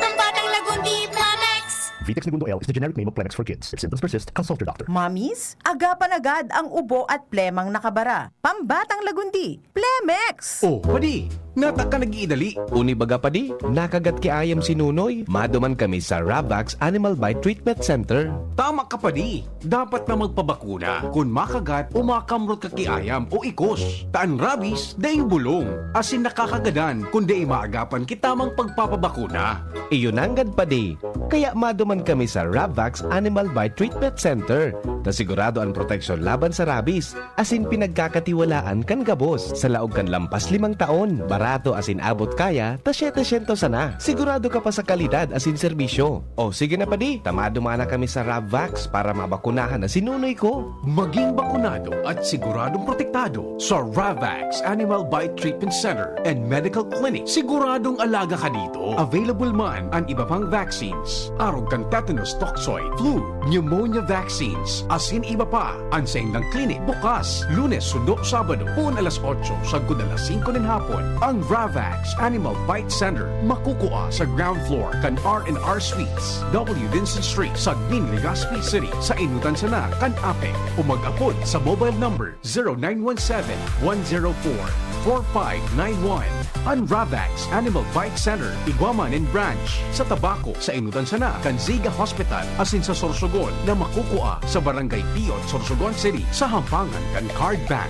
Pambatang lagundi, Plemex! Vitex Negundo L is the generic name of Plemex for kids. If symptoms persist, consult your doctor. Mommies, agapan agad ang ubo at plemang nakabara. Pambatang lagundi, Plemex! Oh, padi, nata ka nag-iidali. Uni baga padi, nakagat ki ayam si Nunoy. Maduman kami sa Ravax Animal Bite Treatment Center. Tama ka padi, dapat na magpabakuna kun makagat o makamrot ka ki ayam o ikos. Ta an rabies, daing bulong, asin nakakagadan kun dai maagapan ki tamang pagpapabakuna. Iyo nanggad padi, kaya maduman kami sa Ravax Animal Bite Treatment Center, ta sigurado an proteksyon laban sa rabies, asin pinagkakatiwalaan kan gabos. Sa laog kan lampas limang taon, barato asin abot kaya ta setecientos sana. Sigurado ka pa sa kalidad asin serbisyo. O sige na padi, ta maduman na kami sa Ravax para mabakunahan na si Nunoy ko. Maging bakunado at siguradong protektado sa Ravax Animal Bite Treatment Center and Medical Clinic. Siguradong alaga ka dito. Available man an iba pang vaccines, arog kan tetanus toxoid, flu, pneumonia vaccines, asin iba pa. An saindang clinic bukas Lunes sundo Sabado, poon alas otso sagkod alas singko nin hapon. Ang Ravax Animal Bite Center makukua sa ground floor kan R and R Suites, W Vincent Street, Sagmin, Legazpi City, sa Inutan sana kan APEC, o mag-apod sa mobile number zero nine one seven, one zero four, four five nine one. An Ravax Animal Bite Center igwa man nin branch sa Tabaco, sa Inutan sana kan Ziga Hospital, asin sa Sorsogon na makukua sa Barangay Piot, Sorsogon City, sa hampangan kan Card Bank.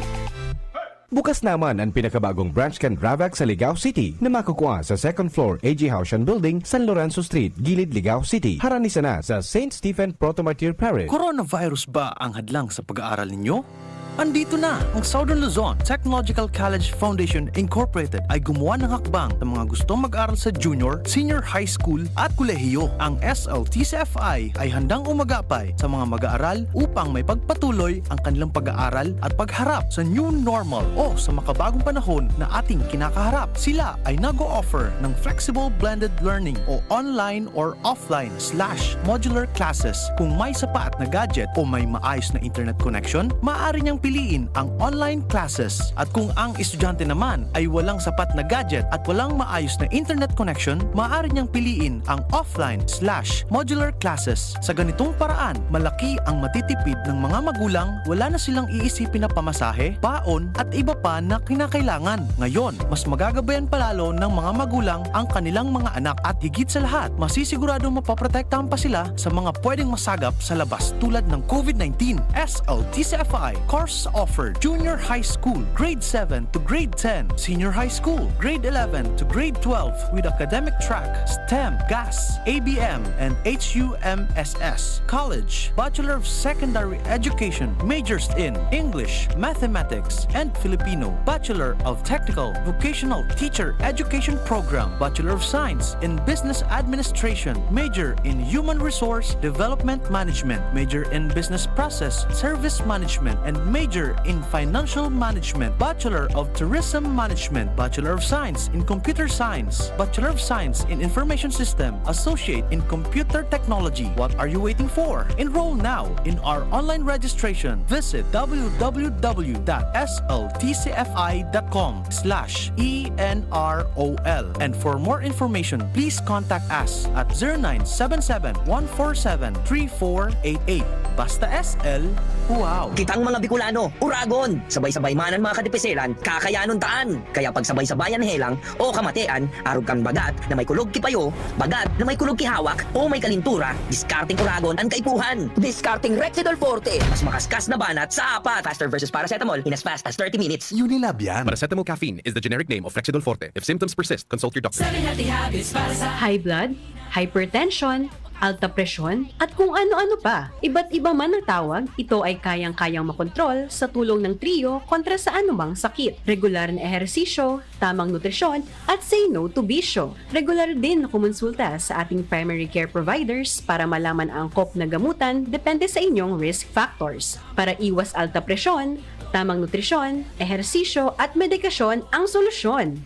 Bukas naman an pinakabagong branch kan Ravax sa Ligao City na makukua sa second floor A G Haushan Building, San Lorenzo Street, Gilid, Ligao City. Harani sana sa Saint Stephen Protomartyr Parish. Coronavirus ba ang hadlang sa pag-aaral ninyo? Andito na ang Southern Luzon Technological College Foundation Incorporated ay gumawa ng hakbang sa mga gustong mag-aral sa junior, senior high school at kolehiyo. Ang S L T C F I ay handang umagapay sa mga mag-aaral upang may pagpatuloy ang kanilang pag-aaral at pagharap sa new normal o sa makabagong panahon na ating kinakaharap. Sila ay nag-o-offer ng flexible blended learning o online or offline slash modular classes. Kung may sapat na gadget o may maayos na internet connection, maaari niyang piliin ang online classes. At kung ang estudyante naman ay walang sapat na gadget at walang maayos na internet connection, maaari niyang piliin ang offline slash modular classes. Sa ganitong paraan, malaki ang matitipid ng mga magulang, wala na silang iisipin na pamasahe, baon, at iba pa na kinakailangan. Ngayon, mas magagabayan pa lalo ng mga magulang ang kanilang mga anak at higit sa lahat, masisigurado mapoprotektahan pa sila sa mga pwedeng masagap sa labas tulad ng COVID nineteen. S L T C F I course offered: Junior High School, Grade seven to Grade ten, Senior High School, Grade eleven to Grade twelve with academic track STEM, GAS, A B M, and H U M S S. College, Bachelor of Secondary Education, majors in English, Mathematics, and Filipino. Bachelor of Technical Vocational Teacher Education Program, Bachelor of Science in Business Administration, major in Human Resource Development Management, major in Business Process Service Management, and major in Financial Management, Bachelor of Tourism Management, Bachelor of Science in Computer Science, Bachelor of Science in Information System, Associate in Computer Technology. What are you waiting for? Enroll now in our online registration. Visit w w w dot s l t c f i dot com slash e n r o l. And for more information, please contact us at zero nine seven seven, one four seven, three four eight eight. Basta S L, wow! Kitang mga Bicolano, uragon! Sabay-sabay man an mga kadipiselan, kakayanon taan! Kaya pagsabay-sabayan helang o kamatean, arog kan bagat na may kulog ki payo, bagat na may kulog ki hawak, o may kalintura, diskarteng uragon an kaipuhan. Diskarteng Rexidol Forte. Mas makaskas na banat sa apat. Faster versus paracetamol in as fast as thirty minutes. Unilab yan. Paracetamol caffeine is the generic name of Rexidol Forte. If symptoms persist, consult your doctor. Seven healthy habits para sa high blood, hypertension, alta presyon, at kung ano-ano pa. Iba't iba man ang tawag, ito ay kayang-kayang makontrol sa tulong ng Trio kontra sa anumang sakit. Regular na ehersisyo, tamang nutrisyon, at say no to bisyo. Regular din na kumonsulta sa ating primary care providers para malaman ang angkop na gamutan depende sa inyong risk factors. Para iwas alta presyon, tamang nutrisyon, ehersisyo at medikasyon ang solusyon.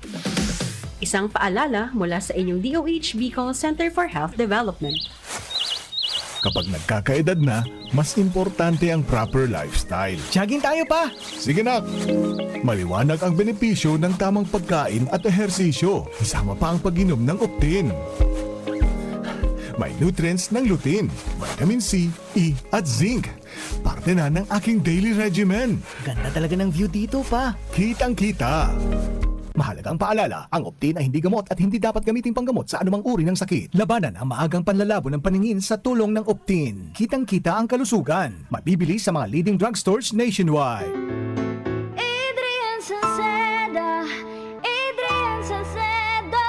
Isang paalala mula sa inyong D O H Bicol Center for Health Development. Kapag nagkakaedad na, mas importante ang proper lifestyle. Jogging tayo pa! Sige, nak! Maliwanag ang benepisyo ng tamang pagkain at ehersisyo, kasama pa ang pag-inom ng Optin. May nutrients ng lutein, vitamin C, E at zinc. Parte na ng aking daily regimen. Ganda talaga ng view dito pa. Kitang-kita. Mahalagang paalala, ang Optin ay hindi gamot at hindi dapat gamiting panggamot sa anumang uri ng sakit. Labanan ang maagang panlalabo ng paningin sa tulong ng Optin. Kitang-kita ang kalusugan. Mabibili sa mga leading drugstores nationwide. Adrian Salceda, Adrian Salceda.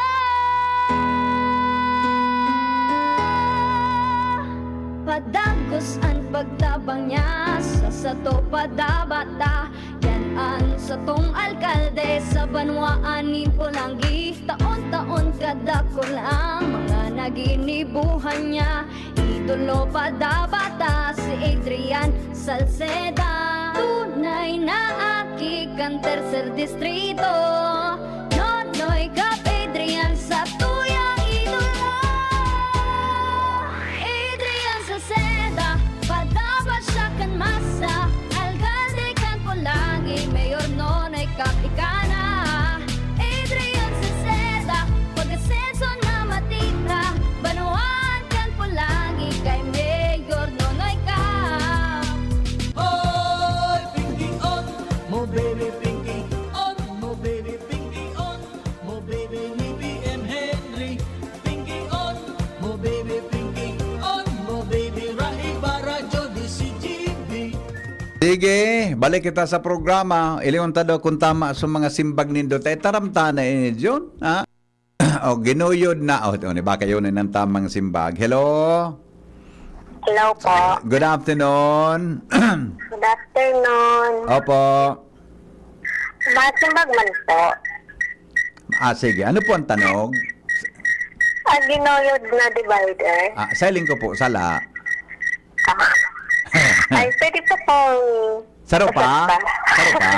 Padagos an pagtabang niya, sa sato padabata. Yan an satong alkalde sa banwaan nin Polangui. Taon-taon kadakul ang mga naginibuhan niya. Idolo padabata si Adrian Salceda. Tunay na aki kan tercer distrito. Nonoy Cap Adrian sa tuyang idolo. Adrian Salceda, padaba siya kan masa. Alkalde kan Polangui, Mayor Nonoy Cap ika na. Adrian Salceda, pag-asenso na matira. Banwaan kan Polangui kay Mayor Nonoy Cap. Hoy, Pinky on, mo baby Pinky on, mo baby Pinky on, mo baby ni B M Henry. Pinky on, mo baby Pinky on, mo baby Rahi Barajo di si G B. Sige, balik kita sa programa. Ilingon ta daw kung tama sa mga simbag nindo. Tay taram ta na ini, John. Ha? O, ginuyod na. O, ito, ba kayo na ng tamang simbag? Hello? Hello po. Good afternoon. Good afternoon. Opo. Masimbag man po. Ah, sige. Ano po ang tanog? Ah, ginuyod na divider. Ah, siling ko po, sala. Ay, pwede po pong Saro pa? Usap pa. Saro pa?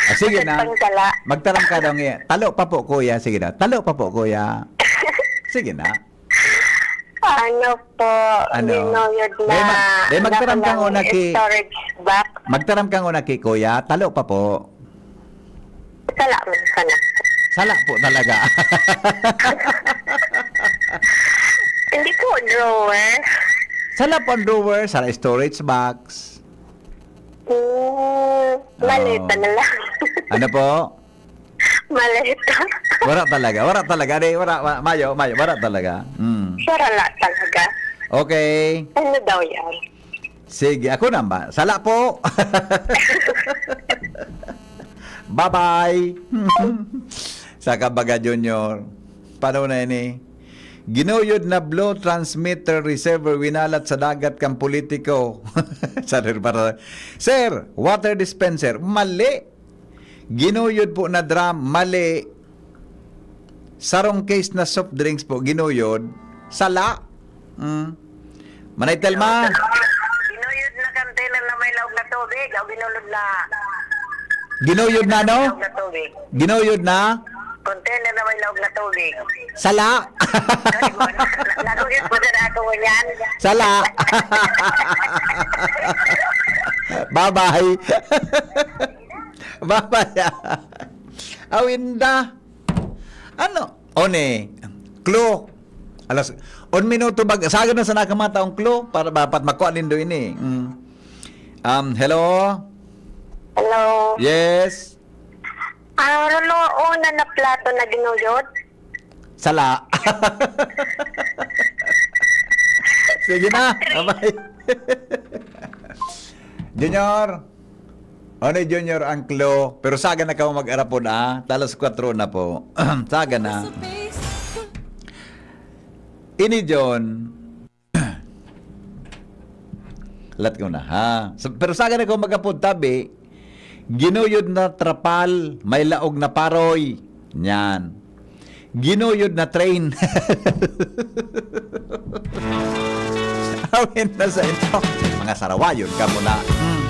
Ah, sige na. Usap pang sala. Magtaram ka daw ngayon. Talo pa po, kuya. Sige na. Talo pa po, kuya. Sige na. Ano po, Ano? ginuyod na Dahil ma- dahil magtaram ka nakulang una ki- storage box. Magtaram ka una ki kuya. Talo pa po. Sala man sana. Sala po talaga. Hindi po, drawer. Sala po ang drawer, sala storage box. Hmm, maleta Oo. na lang. Ano po? Maleta. Wala talaga, wala talaga. Di, wala, wala, mayo, mayo, wala talaga. Mm. Wala talaga. Okay. Ano daw yan? Sige, ako na ba? Sala po. Bye-bye. Sa kabaga, Junior. Paano na ini? Ginuyod na blow transmitter receiver winalat sa dagat kan politiko. Sa para, Sir, water dispenser. Mali. Ginuyod po na drum. Mali. Sarong case na soft drinks po. Ginuyod. Sala. Mm. Manay Telma. Ginuyod na container na may laog na tubig. O ginulod na Ginuyod na, no? laog na tubig. Ginuyod na? Container na may laog na tubig. Sala. Naguyod po na ako yan. Sala. Bye-bye. Bye-bye. Awinda. Ano? One. Clue. Alas, un minuto bag, sagad na sa nakamata ang clue para dapat makuha nindo ini. Mm. Um, hello? Hello. Yes? Ang runo una na plato na ginuyod. Sala. Sige na. Bye-bye. Junior. Ano, Junior, ang clue? Pero saga na ka mag-arapon, ah. Talas kwatro na po. Saga na. Ini, John, Lat ko na, ha? So, pero sa akin ako magapod, tabi, ginuyod na trapal, may laog na paroy. Yan. Ginuyod na train. Awin na sa ito. Mga sarawayon ka muna. Hmm.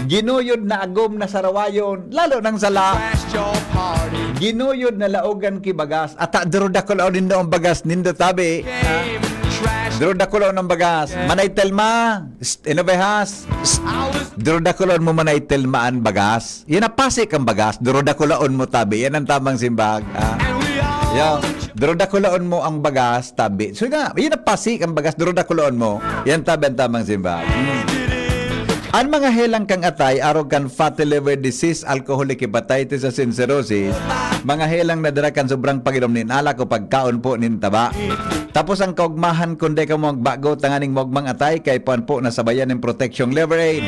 Ginuyod na agom na sarawayon. Lalo nang sala. Ginuyod na laogan ki bagas. Ata, duro dakulaon nindo ang bagas nindo, tabi. Ha? Duro dakulaon ang bagas. Manay Telma, St-, Inobehas. Duro dakulaon mo, Manay Telma, ang bagas. Yan ang pasi kang bagas. Duro dakulaon mo, tabi. Yan ang tamang simbag. Ha? Yo. Duro dakulaon mo ang bagas, tabi. So nga, yan ang pasi kang bagas. Duro dakulaon mo. Yan, tabi, ang tamang simbag. Hmm. An mga helang kan atay, arog kan fatty liver disease, alcoholic hepatitis, asin cirrhosis, mga helang na dara kan sobrang pag-inom nin alak o pagkaon po nin taba. Tapos ang kaugmahan, kun dai kamo magbago tanganing maugmang atay, kaipuhan po na sabayan nin proteksyong Liver Aid.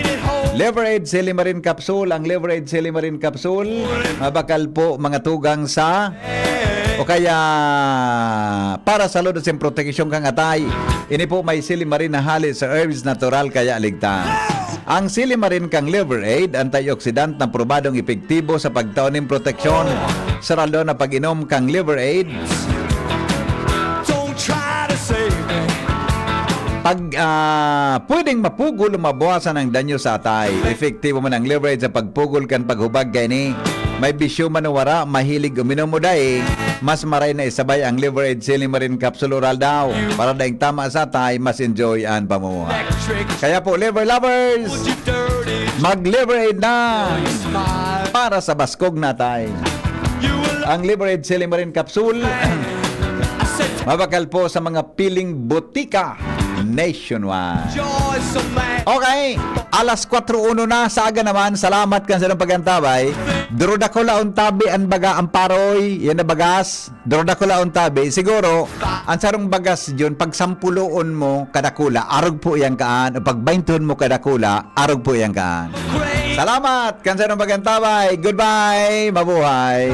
Liver Aid Silimarin Capsule. Ang Liver Aid Silimarin Capsule, mabakal po mga tugang sa, o kaya para sa salud asin proteksyon kan atay. Ini po may silimarin na hali sa herbs, natural kaya ligtas. Ang silimarin kan Liver Aid, antioxidant na probadong epektibo sa pagtao nin proteksyon. Sarado na pag-inom kan Liver Aid. Don't try to save me. Pag, ah, pwedeng mapugol o mabawasan ang danyo sa atay. Epektibo man ang Liver Aid sa pagpugol kan paghubag, kaya ni may bisyo man o wara, mahilig uminom o dai, mas maray na isabay ang Liver Aid Silimarin Capsule Oral daw. Para daing tama sa atay, mas enjoy ang pamumuhay. Kaya po, Liver Lovers, mag-Liver Aid na para sa baskog na atay. Ang Liver Aid Silimarin Capsule, mabakal po sa mga piling botika nationwide. Okay, alas kwatro uno na sa aga naman. Salamat kan sarong pag-antabay. Duro dakulaon, tabi, an baga, an paroy, yan na bagas. Duro dakulaon, tabi. Siguro, an sarong bagas yun, pag sampuloon mo kadakula, arog po yan kaan. O pag baintohon mo kadakula, arog po yan kaan. Salamat kan sarong pag-antabay. Goodbye. Mabuhay.